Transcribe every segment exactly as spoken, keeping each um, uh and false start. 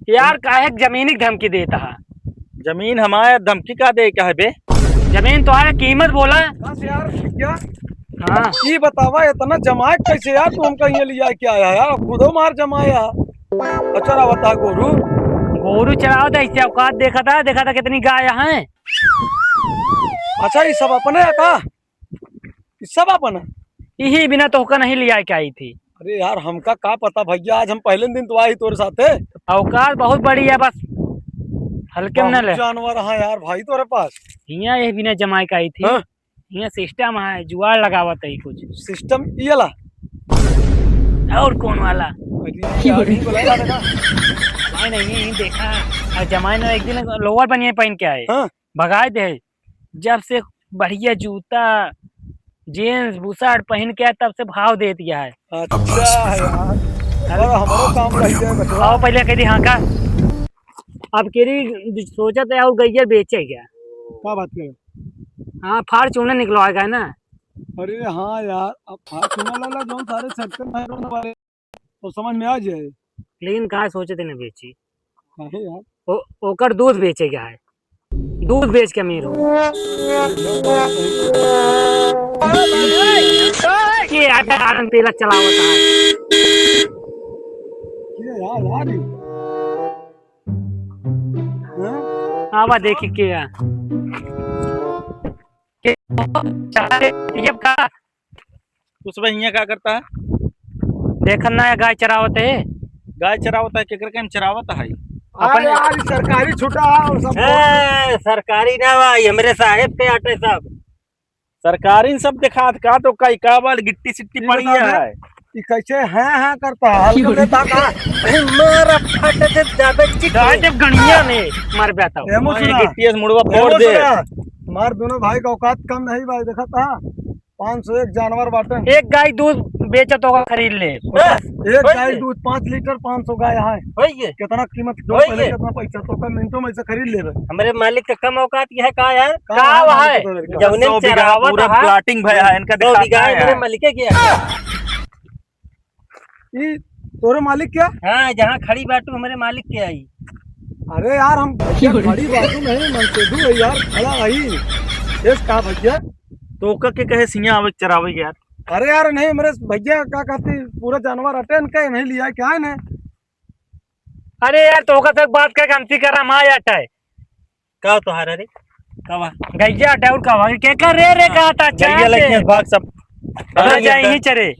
यार, काहे क जमीन की धमकी देता है? जमीन हमारे, धमकी का दे, का है बे? जमीन तो है, कीमत बोला। बस यार, क्या? हाँ। ई बतावा, इतना जमाए कैसे यार, तू हमका यहाँ लिया के आया यार, अब खुदो मार जमाया। अच्छा रहा बता गोरू। गोरू चरावत है, इससे औकात देखा था, देखा था कितनी गाय है। अच्छा, ये सब अपने है का? ई सब आपन है? यही बिना तोहका नहीं लिया के आई थी। अरे यार, हमका का पता भैया, आज हम पहले दिन तो आई तोरे साथे। औकात बहुत बड़ी है, बस हल्के में न बहुत ले। जानवर है यार भाई तोरे पास। हियाँ यही बिना जमाए के आई थी। हाँ? हियाँ सिस्टम है, जुआड़ लगावत है कुछ। सिस्टम ये ला? और कौन वाला? अरे यार, ये वाला ना। भाई नहीं, नहीं देखा। और जमाए ना एक दिन लोअर बनियान पहन के आए। हाँ? भगाए दे। जब से बढ़िया जूता, जींस, बुशर्ट पहन के आए, तब से भाव दे दिया है। अच्छा है यार। अरे हमारो काम रह जाए बचवा। आओ पहले कह दी हाँ का। अब केरी सोचत है और गैया बेचे क्या? का बात करे? हाँ, फार्चूनर निकलवाएगा ना। अरे हाँ यार, अब फार्चूनर वाला जौन सारे सेक्टर में है, तो समझ में आ जाए। लेकिन का सोचे थे ना बेची? काहे यार? ओ, ओकर दूध बेचे के है, दूध बेच के अमीर हो। के आटा आरन तेलक चलावत है। के यार, यार। हाँ? आवा देखी के यार। के, ये का? तू सुबह हियाँ का करता है? देखन ना, गाय चरावत है। गाय चरावत है, केकर के हम चरावत है? अरे अपने यार, ई सरकारी छुट्टा है और सब ए, सरकारी ना बा, ई हमरे साहेब के आटे सब। सरकारी सब देखात का तो कई का बाल गिट्टी सिट्टी ई पड़ी बता है। दे, ई कैसे हैं, हैं करता है? हल्का लेता का? मारा फट दे जाबे चिक। गाय जब गणिया ने मार बेटा। एमो हमारे सुना। गिट्टी से मुड़वा फोड़ एमो दे। सुना। हमार दोनों भाई का औकात कम नहीं भाई, देखा था? पाँच सौ एक जानवर बाटन। एक गाय दूध बेचत होगा, खरीद ले। एक होई गाय के? दूध पाँच लीटर, पाँच सौ गाय है। होई के? कितना कीमत, जो होई पहले के? कितना पैसा तो का मिनटों में से खरीद ले रहे। हमरे मालिक का कम औकात यह का यार? का का है? है? जौने सौ बीघा चरावत पूरा है। प्लाटिंग भया है, इनका सौ दिखाता बीघा है है। हमरे मालिक के क्या? ई तोरे मालिक क्या? हाँ, जहाँ खड़ी बाटू हमरे मालिक के आई। अरे यार, हम भैया खड़ी बाटू नहीं, मनसेधू है यार, खड़ा आई। यस का भैया? तो ओका के कहे सिया आवे के चरावे के यार? अरे यार, नहीं, हमरे भैया का कहती पूरा जानवर अटेन के नहीं लिया, क्या है ना? अरे यार, तो ओका से बात करके हमसे करा, हम आ जाता है। का तोहार रे? का बा? गैया अटे और का बा? के कर रे, रे हाँ। का था? गैया चार लेके से। भाग सब। अरे भाग जा, ये यहीं चरे।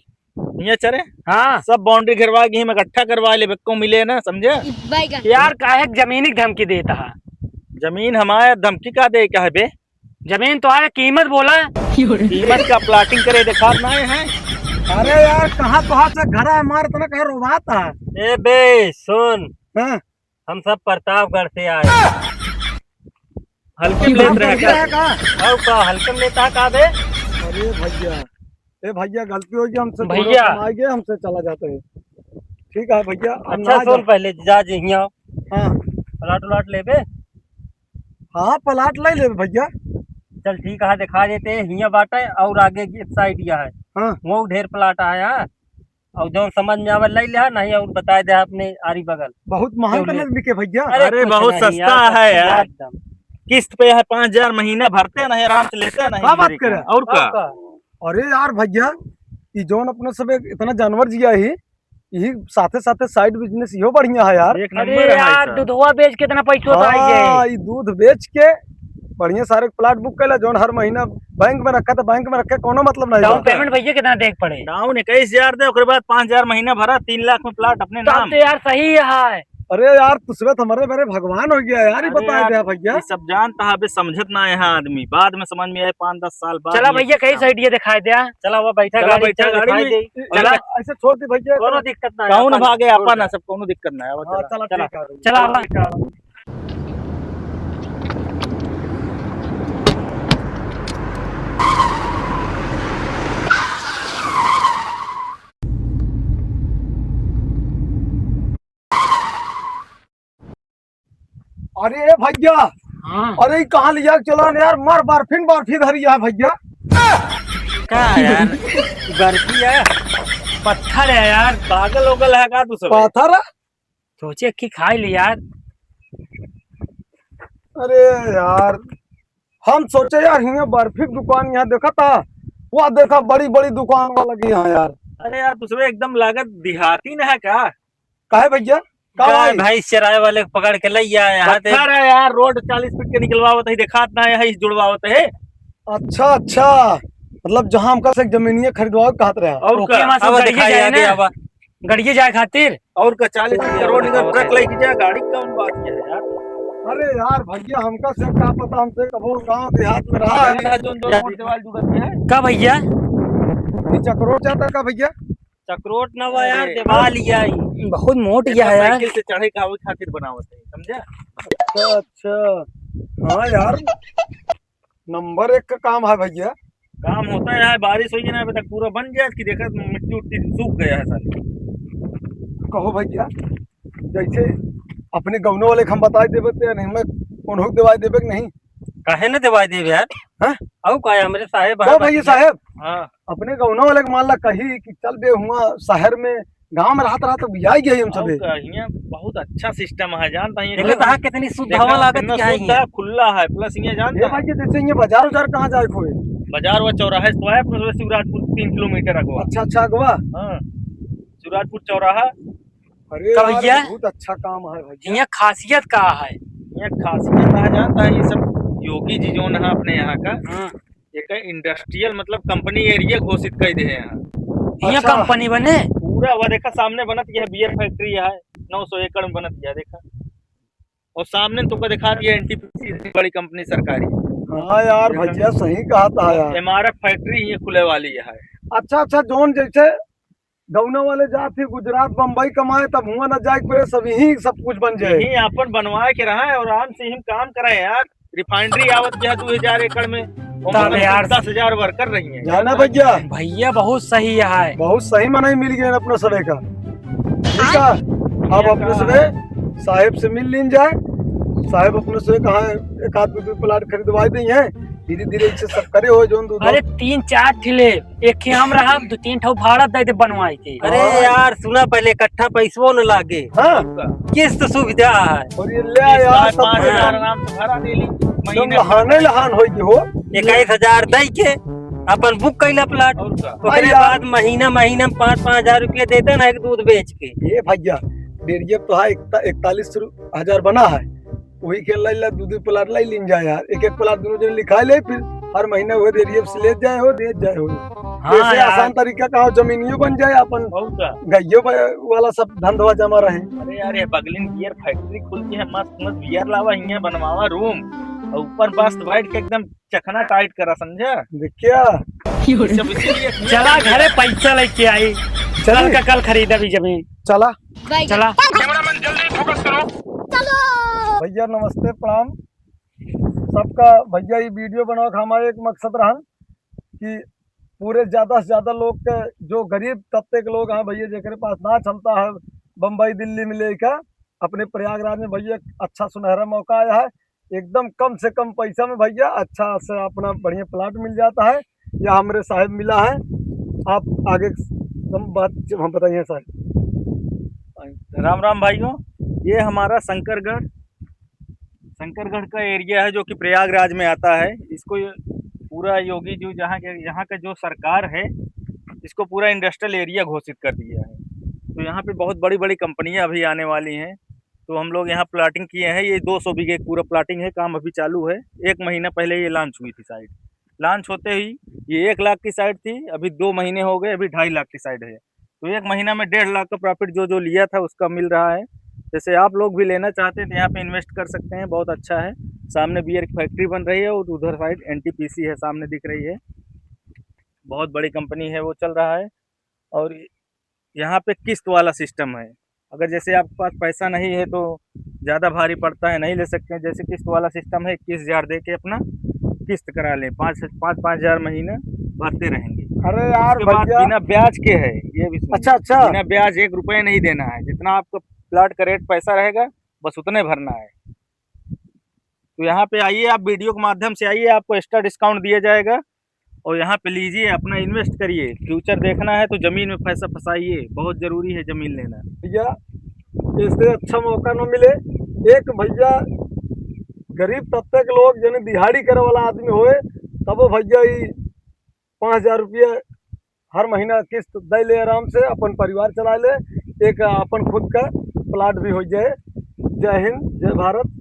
ये चरे? हाँ। सब बाउंड्री घेरवा के हम इकट्ठा करवा ले, बेक्को मिले ना, समझे? यार, काहे क जमीन की धमकी देता है? जमीन हमारे, धमकी का दे, का है बे? जमीन तो है, कीमत बोला। कीमत का प्लाटिंग करे, देखा ना है। अरे यार, कहाँ, कहाँ से घर है हमारे, इतना कहे रोवाता है। ए बे, सुन। हाँ। हम सब प्रतापगढ़ से आए। हल्के में लेत रहे का? का? और का, हल्के में लेता का बे? अरे भैया, ए भैया, गलती हो गई हमसे, भैया। थोड़ा कम आगे, हमसे चला जाता है। ठीक है भैया, हम अच्छा ना सुन, जा- पहले जा जे हियाँ। हाँ। प्लाट उलाट लेबे? हाँ, प्लाट ले लेबे भैया। चल ठीक है, दिखा देते हैं, हियाँ बाटे और आगे एक साइड यह है। हाँ। वो ढेर प्लाट आया है। और जौन समझ में आवे, ले लिहा, नहीं और बताए दे अपने आरी बगल। बहुत महंग तो नहीं बिके भैया। अरे, अरे, कुछ बहुत नहीं सस्ता यार, है सस्ता यार। एकदम। किस्त पे है, पाँच हजार महीना भरते नहीं, आराम से लेते नहीं, का बात करे? और का? और का? अरे यार भैया, ई जौन अपने सब एक इतना जानवर जिया ही, यही साथे साथे साइड बिजनेस इहो बढ़िया है यार। एक अरे नंबर है यार, सर। दूधवा बेच के इतना पैसा तो आई हाँ, जाए। ई दूध बेच के बढ़िया सारे प्लाट बुक कैला, जौन हर महीना बैंक में रखा, तो बैंक में रखे कोनो मतलब नहीं डाउन बा। पेमेंट भैया कितना देख पड़े? डाउन इक्कीस हजार दे, ओकरे बाद पाँच हजार महीना भरा, तीन लाख में प्लाट अपने तो नाम। तो यार सही है। अरे यार, तू सुबह तो हमारे मेरे भगवान हो गया यार, ये अरे बताए यार, दे भैया। ये सब जानता है, अबे समझत ना है आदमी, बाद में समझ में आए, पाँच दस साल बाद चला में भैया, कहीं काम। साइड ये दिखाई दे। चला वो बैठा चला गाड़ी, बैठा चल गाड़ी दिखाई में। दे। चला। ऐसे छोड़ दे भैया। कोनो दिक्कत ना है, कौन अपन भागे छोड़ अपन दे। है, सब कोनो दिक्कत ना है, वो हाँ, चला, चला, चला। ठीक है। चला, चला। अरे भैया, हाँ। अरे ई कहाँ लिया के चला यार, मार बर्फिन बर्फी धरी है भैया। का यार, बर्फी है, पत्थर है यार। पागल ओगल है का तू सब? पत्थर है? सोचे कि खाई ले यार। अरे यार, हम सोचे यार, हियाँ बर्फी की दुकान यहाँ देखा था, वह देखा बड़ी बड़ी दुकान वाला लगी यहाँ यार। अरे यार, दूसरे एकदम लागत देहाती न है का? काहे भैया? का गाय भाई? भैंस चराए वाले के पकड़ के लई आए यहाँ ते। पत्थर है यार, रोड चालीस फीट के निकलवावत है, देखात ना है, इस जुड़वावत है। अच्छा, अच्छा, मतलब जहाँ हमका से जमीनिया खरीदवाओ कहत रहे। और ओके, का? वहाँ से अब गड़िए दिखाई जाए आगे ना। अब। गड़िए जाए खातिर। और का, चालीस फीट के रोड निकल, ट्रक लेके जाए, गाड़ी कौन बात है यार? अरे यार भैया, हमका से का पता, हमसे कबो गाँव देहात में रहा है। अरे यार, जोन, जोन रोड दीवाल जुड़त है। का भैया? ये चक्रोट जाता का भैया? चक्रोट ना हुआ यार, अरे। देवाल ही आई। बहुत मोट ये गया तो है यार। साइकिल से चढ़े का खातिर बनावत है, समझा? अच्छा, अच्छा। हाँ यार, नंबर एक का काम है भैया। काम होता है यार, बारिश होई ना, अभी तक पूरा बन गया कि देखा मिट्टी उट्टी सूख गया है सारी। कहो भैया, जैसे अपने गौनों वाले के हम बताई देबे ते नहीं, मैं उन्हों के देवाई देबे कि नहीं? काहे न देवाई देबे यार? हाँ? अउ का, हमरे साहेब कहो हैं भैया बाकी। साहेब, हाँ। अपने गौनों वाले के मान ला कही कि चल बे हुआ शहर में, गाँव में रहत रहत तो बियाई गए हम अउ सबे। का, हियाँ बहुत अच्छा सिस्टम है, जानता है, देखो तो हाँ, कितनी सुद्धावा देखा, लागत कितना क्या है शुद्ध हियाँ। है, खुला है, प्लस हियाँ जानता ये है। भाई, ये जैसे ये बाजार उजार कहाँ जाए खोए? बाजार व चौराहे से तो है, अपने शिवराजपुर तीन किलोमीटर अगवा। अच्छा, अच्छा, अगवा। हाँ, शिवराजपुर चौराहा। अरे का यार, भैया? बहुत अच्छा काम है भैया। हियाँ खासियत का है? हियाँ खासियत का है, जानता है, ये सब योगी जी जोन है अपने यहाँ का, हाँ। एक इंडस्ट्रियल, मतलब, कंपनी एरिया घोषित कर दे हैं यहाँ। हियाँ अच्छा। कंपनी बने? पूरा वह देखा, सामने बनत यह बियर फैक्ट्री है, नौ सौ एकड़ में बनत यह, देखा। और सामने तुमको दिखा दिया एनटीपीसी, बड़ी कंपनी सरकारी। हाँ यार, देखा? भैया सही कहा था यार। एमआरएफ फैक्ट्री ये खुले वाली है। अच्छा, अच्छा, जोन जैसे गौना वाले जात ही गुजरात, बम्बई कमाए, तब हुआ ना जाए के पड़े, सब यहीं सब कुछ बन जाए। यहीं अपन बनवाए के रहा है और आराम से यहीं काम कराए यार। रिफाइनरी आवत जो है दो हजार एकड़ में, तब ओमे यार दस हजार वर्कर रही हैं। जाना भैया। भैया बहुत सही है। बहुत सही मनई मिल गए अपने सबे का। ठीक है, अब अपने सबे साहेब से मिल लीन जाए। साहेब अपने से कहा एक आध दो, दो प्लाट खरीदवाई दी है, धीरे धीरे इसे सब करे हो जोन दो, दो। अरे तीन चार ठे ले, एक ही हम रहा, दो तीन ठो भाड़ा दे दे बनवाई के। अरे हाँ। यार सुना, पहले इकट्ठा पैसवो न लागे। हाँ। किस्त सुविधा है। और ये ले किस्त यार, है, सब पाँच हजार आराम से भरा दे ली, एकदम महीना लहाने लहान होई के हो। इक्कीस हजार दई के अपन बुक कैला प्लाट। और का? ओकरे हाँ यार। बाद महीना, महीना में पाँच, पाँच हजार रुपया देते ना, एक दूध बेच के। ये भैया, डेरिया तो है, इकता-, इकतालीस हजार बना है, वही के लाई ला, दू दू प्लाट लाई लीन जाए यार, एक एक प्लाट दोनों जने लिखा ले, फिर हर महीना वो डेरिया से ले जाए हो, दे जाए हो। हाँ ऐसे यार। आसान तरीका का हो, जमीनियो बन जाए, अपन और का? गइयो ब-, वाला सब धंधवा जमा रहे। अरे यार, ये बगलिन बियर फैक्ट्री खुल के है, मस्त मस्त बियर लावा, हियाँ बनवावा रूम, और ऊपर मस्त बैठ के एकदम चखना टाइट करा, समझा? देखिया। सब इसीलिए चला घरे पैसा लेके आई, चल चली। का कल खरीदा भी जमीन। चला। चला। कैमरामैन जल्दी फोकस करो। भैया नमस्ते, प्रणाम सबका। भैया ये वीडियो बनावे का हमारा एक मकसद रहन कि पूरे ज्यादा से ज्यादा लोग के, जो गरीब तबके के लोग हैं भैया, जेकरे पास ना क्षमता है बम्बई दिल्ली में लेकर, अपने प्रयागराज में भैया एक अच्छा सुनहरा मौका आया है, एकदम कम से कम पैसा में भैया अच्छा से अपना बढ़िया प्लाट मिल जाता है। या हमरे साहेब मिला है, आप आगे हम बात हम बताइए साहेब। राम राम भाइयों, ये हमारा शंकरगढ़, शंकरगढ़ का एरिया है जो कि प्रयागराज में आता है। इसको ये पूरा योगी जी जहाँ के, यहाँ का जो सरकार है, इसको पूरा इंडस्ट्रियल एरिया घोषित कर दिया है। तो यहाँ पे बहुत बड़ी बड़ी कंपनियाँ अभी आने वाली हैं। तो हम लोग यहाँ प्लाटिंग किए हैं, ये दो सौ बीघे पूरा प्लाटिंग है, काम अभी चालू है। एक महीना पहले ये लॉन्च हुई थी साइट, लॉन्च होते ही ये एक लाख की साइट थी, अभी दो महीने हो गए, अभी ढाई लाख की साइट है। तो एक महीना में डेढ़ लाख का प्रॉफिट जो जो लिया था उसका मिल रहा है। जैसे आप लोग भी लेना चाहते हैं तो यहाँ पे इन्वेस्ट कर सकते हैं, बहुत अच्छा है। सामने बियर की फैक्ट्री बन रही है और उधर साइड एनटीपीसी है, सामने दिख रही है, बहुत बड़ी कंपनी है, वो चल रहा है। और यहाँ पे किस्त वाला सिस्टम है। अगर जैसे आपके पास पैसा नहीं है तो ज़्यादा भारी पड़ता है, नहीं ले सकते हैं। जैसे किस्त वाला सिस्टम है, इक्कीस हजार दे के अपना किस्त करा लें, पाँच, पाँच, पाँच हजार महीना भरते रहेंगे। अरे यार उसके बाद भैया। बिना ब्याज के है, ये भी सुनिए। अच्छा, अच्छा। बिना ब्याज एक रुपया नहीं देना है, जितना आपका प्लाट का रेट पैसा रहेगा बस उतने भरना है। तो यहाँ पे आइए, आप वीडियो के माध्यम से आइए, आपको एक्स्ट्रा डिस्काउंट दिया जाएगा। और यहाँ पे लीजिए, अपना इन्वेस्ट करिए, फ्यूचर देखना है तो ज़मीन में पैसा फंसाइए, बहुत ज़रूरी है ज़मीन लेना। भैया, इससे अच्छा मौका न मिले। एक भैया गरीब तबके के लोग, जने दिहाड़ी करे वाला आदमी होए, तबो भैया ई पाँच हजार रुपया हर महीना किस्त दे ले, आराम से अपन परिवार चला ले, एक अपन खुद का प्लाट भी हो जाए। जय हिंद, जय भारत।